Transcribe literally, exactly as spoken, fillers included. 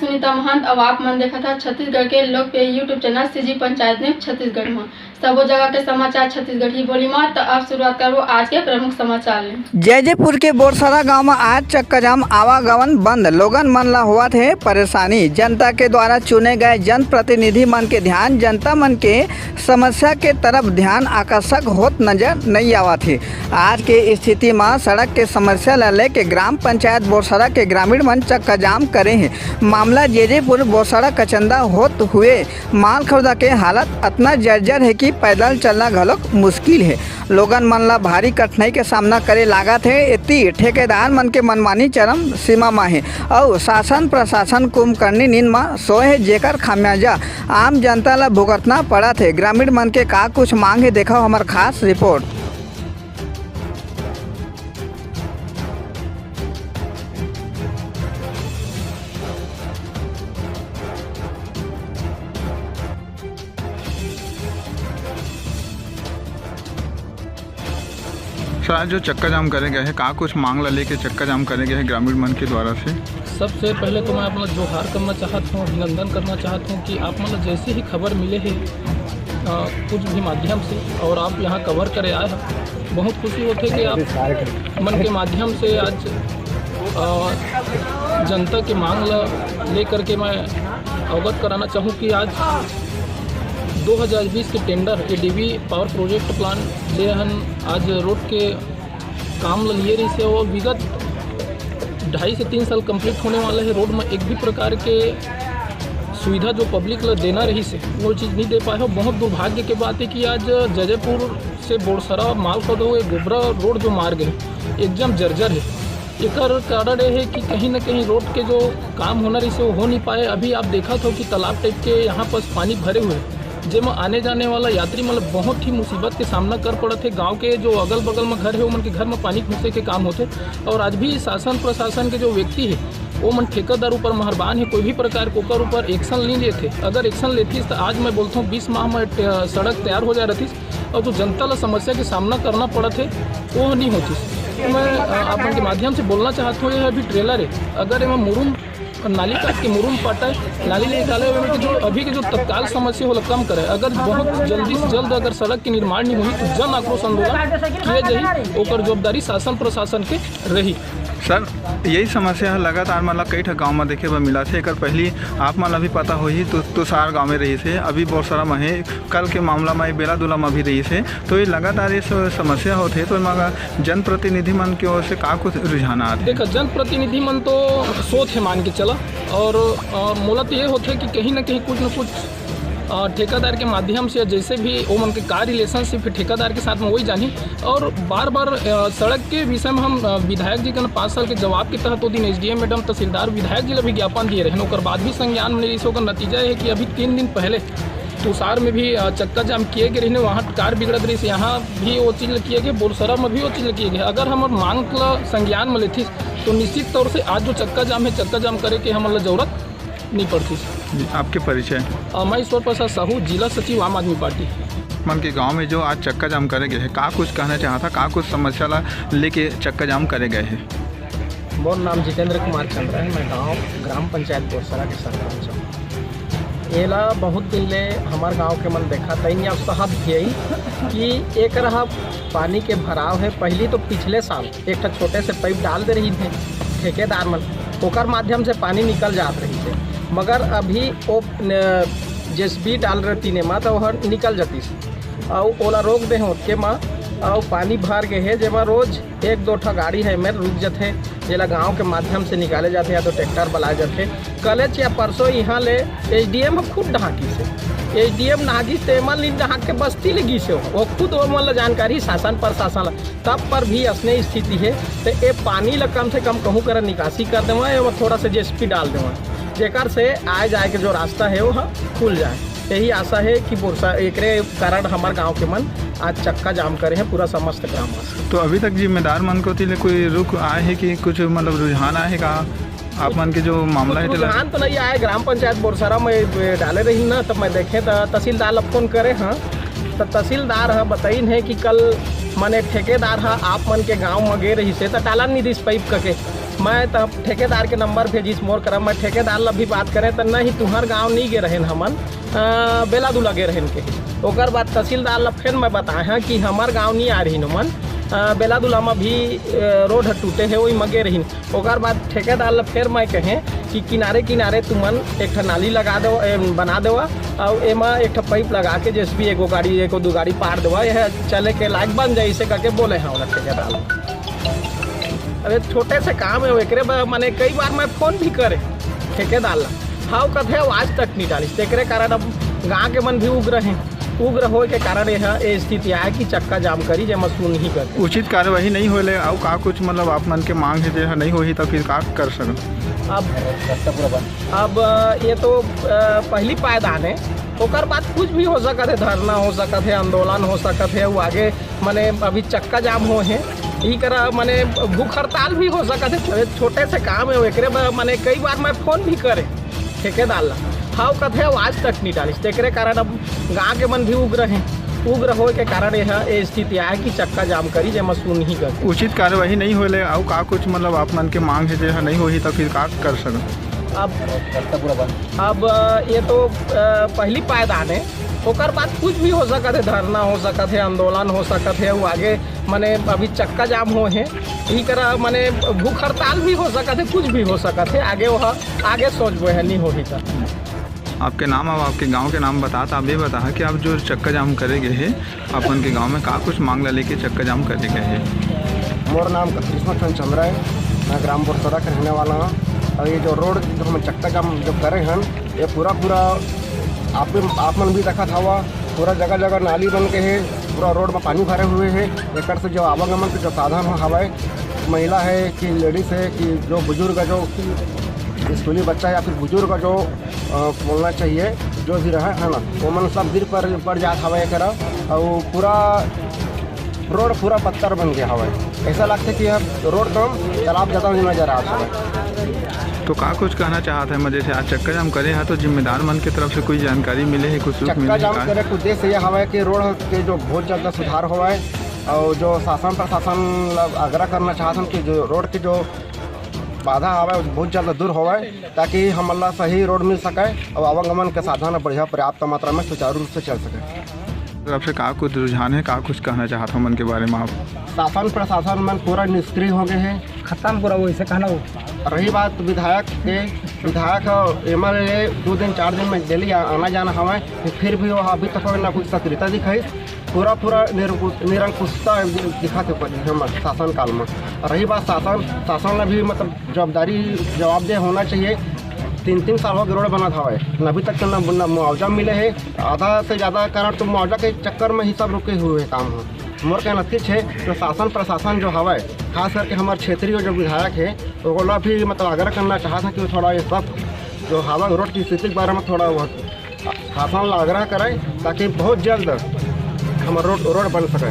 सुनीता महंत, अउ आप मन देखत हव छत्तीसगढ़ के लोकप्रिय YouTube channel CG panchayat news Chhattisgarh म। सबो जगह के समाचार छत्तीसगढ़ी बोली म। त अब शुरुआत करबो आज के प्रमुख समाचार ले। जैजेपुर के बोरसरा गांव म आज चक्काजाम, आवागमन बंद, लोगन मन ला होवत हे परेशानी। जनता के द्वारा चुने गए जनप्रतिनिधि मन के ध्यान जनता मन के समस्या के तरफ ध्यान आकर्षक होत नजर नइ आवत हे। आज के स्थिति म सड़क के समस्या ल लेके ग्राम पंचायत बोरसरा के ग्रामीण मन चक्काजाम करे हे। मामला जैजेपुर बोरसरा कचंदा होत हुए मालखरौदा के हालत अतना जर्जर हे कि पैदल चलना घलोक मुश्किल हे। लोगन मन ल भारी कठिनाई के सामना करे लागत हे। एती ठेकेदार मन के मनमानी चरम सीमा म हे अउ शासन प्रशासन कुंभकर्णी नींद म सोए हे, जेकर खामियाजा आम जनता ल भुगतना पड़त हे। ग्रामीण मन के का कुछ मांग हे, देखव हमर खास रिपोर्ट। सर, आज जो चक्का जाम करे गए हे, का कुछ मांग ला लेके चक्का जाम करे गए हे ग्रामीण मन के द्वारा से? सबसे पहले तो मैं आप मन ला जोहार करना चाहत हूँ, अभिनंदन करना चाहत हूँ कि आप मन ला जैसे ही खबर मिले हे, अ, कुछ भी माध्यम से, और आप यहाँ कवर करे आए हैं, बहुत खुशी होथे कि आप मन के माध्यम से आज, अ, जनता के मांग ला लेकर के मैं अवगत कराना चाहूँ कि आज दो हज़ार बीस के tender ADB power project plant ले हन आज रोड के काम ल लिए रहिस हे, वो विगत ढाई से तीन साल कंप्लीट होने वाला है। रोड में एक भी प्रकार के सुविधा जो पब्लिक ल देना रहिस हे, वो चीज़ नहीं दे पाए हो। बहुत दुर्भाग्य के बात है कि आज जजयपुर से बोरसरा मालखौद हुए गोबरा रोड जो मार्ग है, एकदम जर्जर है। एकर कारण ये है कि कहीं ना कहीं रोड के जो काम होना रहिस हे, वो हो नहीं पाए। अभी आप देखत हो कि तालाब टाइप के यहाँ पास पानी भरे हुए हैं, जेमा आने जाने वाला यात्री मन ल बहुत ही मुसीबत के सामना कर पड़त हे। गांव के जो अगल बगल में घर हे, ओमन के घर में पानी घुसे के काम होथे। और आज भी शासन प्रशासन के जो व्यक्ति हे, वो मन ठेकेदार ऊपर मेहरबान हे, कोई भी प्रकार के ओकर ऊपर एक्शन नहीं लेथे। अगर एक्शन लेथिस, तो आज मैं बोलथों, बीस माह में ट-, सड़क तैयार हो जाए रहतिस, और जो जनता ला समस्या के सामना करना पड़त हे, वो नहीं होतिस। तो मैं, अ, आप मन के माध्यम से बोलना चाहत हूँ, ये अभी ट्रेलर है, अगर एमा मुरुम नाली काट के मुरुम पाटे, नाली ले निकाले हुए में कि जो अभी के जो तत्काल समस्या होला कम करे, अगर बहुत जल्दी से जल्द अगर सड़क के निर्माण नहीं होही तो जन आक्रोश आंदोलन किए जाही, ओकर जवाबदारी शासन प्रशासन के रही। सर, यही समस्या ह लगातार मतलब कई ठा गांव में देखे बर मिलत हे। एकर पहली आप मन ला भी पता होही तो तुषार गांव में रहिस हे, अभी बोरसरा में हे, कल के मामला में बेलादुला में भी रहिस हे। तो ये लगातार ये स-, समस्या होत हे, तो एमा जनप्रतिनिधि मन के ओर से का कुछ रुझान आत हे? देखा, जनप्रतिनिधि मन तो सोत हे मान के चला, और, अ, मोला तो ये होथे कि कहीं ना कहीं कुछ न कुछ, अ, ठेकेदार के माध्यम से, जैसे भी वो मन के का रिलेशनशिप है ठेकेदार के साथ में, वही जानी। और बार बार, अ, सड़क के विषय में हम, अ, विधायक जी के न पाँच साल के जवाब के तहत वो दिन एसडीएम मैडम, तहसीलदार, विधायक जी ला भी ज्ञापन दिए रहे, ओकर बाद भी संज्ञान में नहीं। ओकर नतीजा ये है कि अभी तीन दिन पहले तुषार में भी, अ, चक्का जाम किए गए रहिने, वहाँ कार बिगड़त रहिस, यहाँ भी वो चीज ल किए गए, बोरसरा में भी वो चीज ल किए गए। अगर हमर मांग ला संज्ञान में लेथिस, तो निश्चित तौर से आज जो चक्का जाम है, चक्का जाम करे के हमन ला जरूरत नहीं पड़तिस। जी, आपके परिचय? अ, मैं ईश्वर प्रसाद साहू, जिला सचिव, आम आदमी पार्टी। मन के गांव में जो आज चक्का जाम करे गए है, का कुछ कहना चाहत हा, का कुछ समस्या ला लेके चक्का जाम करे गए है? मोर नाम जितेंद्र कुमार चंद्र है, मैं गांव ग्राम पंचायत बोरसरा के सरपंच हूँ। एला बहुत दिन ले हमार गांव के मन देखा तइन या सहद भी कि एक रहा पानी के भराव है। पहली तो पिछले साल एक ठा छोटे से पाइप डाल दे रही थे ठेकेदार मन, ओकर माध्यम से पानी निकल जात रही थे, मगर अभी वो जेसीबी डाल रहे तीने मा तो वह निकल जातीस। अउ ओला रोक दे हों ओतके मा, अउ पानी भर गे हे, जेमा रोज एक दो ठा गाड़ी हे मेर रुक जथे, जेला गांव के माध्यम से निकाले जाथे या तो ट्रैक्टर बलाए जाथे। कलेच या परसों इहां ले एसडीएम ह खुद ढहाकिस हे। एसडीएम ढहाकिस ते एमन लीन ढहाक के बस्ती ले गिस हे। वो खुद वो मन ल जानकारी शासन प्रशासन ल, तब पर भी असने स्थिति हे। ते ए पानी ल कम से कम कहूं करा निकासी कर देवा, एमा थोड़ा सा जेसीबी डाल देवा, जेकर से आए जाए के जो रास्ता हे वो ह खुल जाए। यही आशा हे कि बोरसा एकरे कारण हमर गांव के मन आज चक्का जाम करे हे पूरा समस्त ग्रामवासी। तो अभी तक जिम्मेदार मन कोति ले कोई रुख आए हे कि कुछ मतलब रुझान आए हे का? आप मन के जो मामला हे तेला रुझान तो नहीं आए। ग्राम पंचायत बोरसरा में डाले रही ना, तब मैं देखे त तहसीलदार ला फोन करे हाँ, त तहसीलदार ह बताइन हे कि कल मने ठेकेदार ह आप मन के गांव में गे रही से त डाला नहीं दिस पाइप कके। मैं त ठेकेदार के नंबर भेजिस मोर करा, मैं ठेकेदार ला भी बात करें त नहीं, तुहर गांव नहीं गे रहेन हमन, अ, बेलादुला गे रहेन कहे। ओकर बाद तहसीलदार ला फेर मैं बताए हं कि हमर गांव नहीं आ रहीन ओमन, अ, बेलादुला म भी, अ, रोड ह टूटे हे, ओही म गे रहीन। ओकर बाद ठेकेदार ला फेर मैं कहें कि किनारे किनारे तुमन एक ठन नाली लगा देवा, ए, बना देवा, अउ एमा एक ठन पाइप लगा के जेसीबी एगो गाड़ी, एको दू गाड़ी पार देवा, यह चले के लायक बन जाए, इसे करके बोले हं ओला ठेकेदार ला। अरे छोटे से काम हे, एकरे बर मने कई बार मैं फोन भी करे ठेकेदार ला, हव कथे, अउ आज तक नहीं डालिस। तेकरे कारण अब गांव के मन भी उग्र हे, उग्र होए के कारण यह ए स्थिति आए कि चक्का जाम करी, जेमा सुन ही कर। उचित कार्यवाही नहीं होले, अउ का कुछ मतलब आप मन के मांग हे, जे ह नहीं होही, त फिर का कर सकन? अब अब ये तो, अ, पहली पायदान हे, ओकर बाद कुछ भी हो सकत हे, धरना हो सकत हे, आंदोलन हो सकत हे, वो आगे मने अभी चक्का जाम हो हे, ई करा मने भूख हड़ताल भी हो सकत हे। छोटे से काम हे, एकरे बर मने कई बार मैं फोन भी करे ठेकेदार ला, हव कथे, अउ आज तक नहीं डालिस। तेकरे कारण अब गांव के मन भी उग्र हे, उग्र होए के कारण यह ए स्थिति आए कि चक्का जाम करी, जेमा सुन ही कर। उचित कार्यवाही नहीं होले, अउ का कुछ मतलब आप मन के मांग हे, जे ह नहीं होही, त फिर का कर सकन? अब अब ये तो, अ, पहली पायदान हे, ओकर बाद कुछ भी हो सकत हे, धरना हो सकत हे, आंदोलन हो सकत हे, वो आगे मने अभी चक्का जाम हो हे, ई करा मने भूख हड़ताल भी हो सकत हे, कुछ भी हो सकत हे। आगे वो आगे सोचबो हे, नहीं होही त। आपके नाम, आप आपके गांव के नाम बतात, आप ये बता कि आप जो चक्का जाम करे गए हे, अपन के गांव में का कुछ मांग ला लेके चक्का जाम करे गए हे? मोर नाम कृष्ण चंद्रा हे, मैं ग्राम बोरसदा के रहने वाला हूँ। और ये जो रोड जो हम चक्का जाम जो करे हन, ये पूरा पूरा आप भी, आप मन भी देखत हवा, पूरा जगह जगह नाली बन के हे, पूरा रोड में पानी भरे हुए हे। एकर से जो आवागमन के जो साधन हो हवाए, महिला हे कि लेडीज हे कि जो बुजुर्ग जो स्कूली बच्चा या फिर बुजुर्ग जो, अ, बोलना चाहिए, जो भी रहे है ना, वो मन सब गिर पर पड़ जात हवाए एकरा। और पूरा रोड पूरा पत्थर बन गया हवाए, ऐसा लगता है कि अब रोड कम, तालाब ज़्यादा नजर आता है। तो का कुछ कहना चाहत हे, मैं जैसे आज चक्का जाम करे हा, तो जिम्मेदार मन के तरफ से कोई जानकारी मिले हे, कुछ सूचना चक्का मिले हे जाम का? करे के उद्देश्य यह हवाए कि रोड के जो बहुत ज़्यादा सुधार होवाए और जो शासन प्रशासन ला आग्रह करना चाहत हन कि जो रोड के जो बाधा हवाए, वो बहुत ज़्यादा दूर होवाए, ताकि हमन ला सही रोड मिल सके और आवागमन के साधन बढ़िया पर्याप्त मात्रा में सुचारू रूप से चल सके। तरफ से का कुछ रुझान हे, का कुछ कहना चाहत हो मन के बारे में आप? शासन प्रशासन मन पूरा निष्क्रिय हो गए हे। खत्म पूरा वैसे कहना हो। रही बात विधायक के, विधायक और एमएलए दो दिन चार दिन में डेली आ-, आना जाना हवाए, फिर भी वो अभी तक ना कुछ सक्रियता दिखाई। पूरा पूरा निरंकुश, निरंकुशता दिखत हे हमर शासन काल में। रही बात शासन, शासन ने भी मतलब जवाबदारी, जवाबदेह होना चाहिए। तीन तीन साल हो गए रोड बनत हवाए, अभी तक न, न मुआवजा मिले हे। आधा से ज़्यादा कारण तो मुआवजा के चक्कर में ही सब रुके हुए हे काम ह। मोर कहना ठीक हे, तो शासन प्रशासन जो हवाए, खास करके हमर क्षेत्रीय जो विधायक हे, ओला भी मतलब आग्रह करना चाहत हन कि वो थोड़ा ये सब जो हवा रोड की स्थिति के बारे में थोड़ा वो शासन ला आग्रह करे, ताकि बहुत जल्द हमर रोड, रोड बन सके।